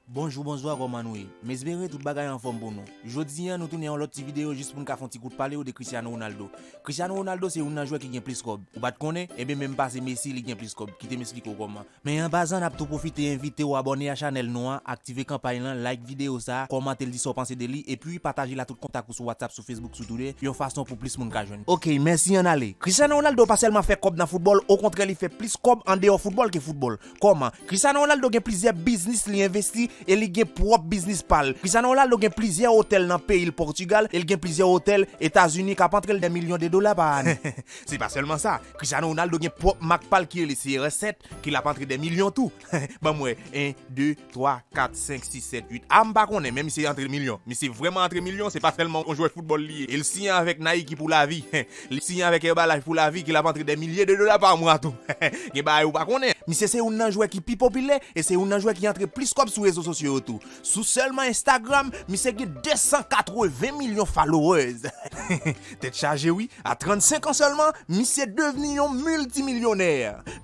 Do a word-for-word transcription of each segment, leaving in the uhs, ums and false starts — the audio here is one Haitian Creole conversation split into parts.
Bonjou, bonswa, kòman nou ye? M espere tout bagay anfòm pou nou. Jodi a, nou tounen yon lòt ti videyo jis pou n ka fè yon ti kout pale w de Cristiano Ronaldo. Cristiano Ronaldo se youn nan jwè ki gen plis kòb. Ou pa t konnen? Ebyen, menm pase Messi, li gen plis kòb. Kite m esplike w kòman. Men an pazan, n ap tou pwofite envite w abòne a chanèl nou an, aktive kanpay lan, like videyo sa, kòmante l, di sa w panse de li, epi pataje l a tout kontak ou sou WhatsApp, sou Facebook, sou Twitter, yon fason pou plis moun ka jwenn. Ok, mèsi, ann ale. Cristiano Ronaldo pa sèlman fè kòb nan foutbòl, okontrè, li fè plis kòb andeyò foutbòl ke foutbòl. Kòman? Cristiano Ronaldo gen plizyè biznis li envesti e li gen pwòp biznis pa l. Cristiano Ronaldo gen plizyè otèl nan peyi l Pòtigal e l gen plizyè otèl Etazini k ap antre l dè milyon de dola pa ane. Se pa sèlman sa, Cristiano Ronaldo gen pwòp mak pa l ki rele C R sèt, ki l ap antre dè milyon tou. Ban m wè, en, de, twa, kat, senk, sis, sèt, uit. A, m pa konnen, men misye antre milyon. Misye vrèman antre milyon, se pa sèlman yon jwè foutbòl li ye. E l siyen avèk Nike pou lavi. Li siyen avèk Herbalife pou lavi, ki l ap antre dè milye de dola pa mwa tou. Gen bagay ou pa konnen. Misye se youn nan jwè ki pi popilè e se youn nan jwè ki antre plis kòb sou rezo sosyo yo tou. Sou sèlman Instagram, misye gen de san katreven milyon followers. Tèt chaje, wi. A trannsenk an sèlman, misye devni yon miltimilyonè.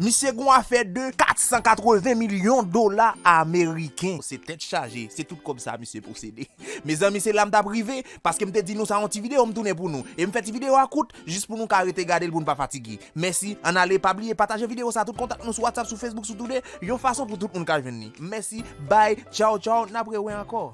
Misye gon afè de kat san katreven milyon dola ameriken. Se tèt chaje, se tout kòb sa misye posede. Mezanmi, se la m t ap rive, paske m te di nou sa yon ti videyo, m tounen pou nou. E m fè ti videyo a kout, jis pou nou ka rete gade l pou n pa fatige. Mèsi, ann ale, pa bliye pataje videyo sa a tout kontak nou sou WhatsApp, sou Facebook, sou Twitter, yon fason pou tout moun ka jwenn li. Mèsi, bye, tchaw, tchaw, n ap rewè ankò.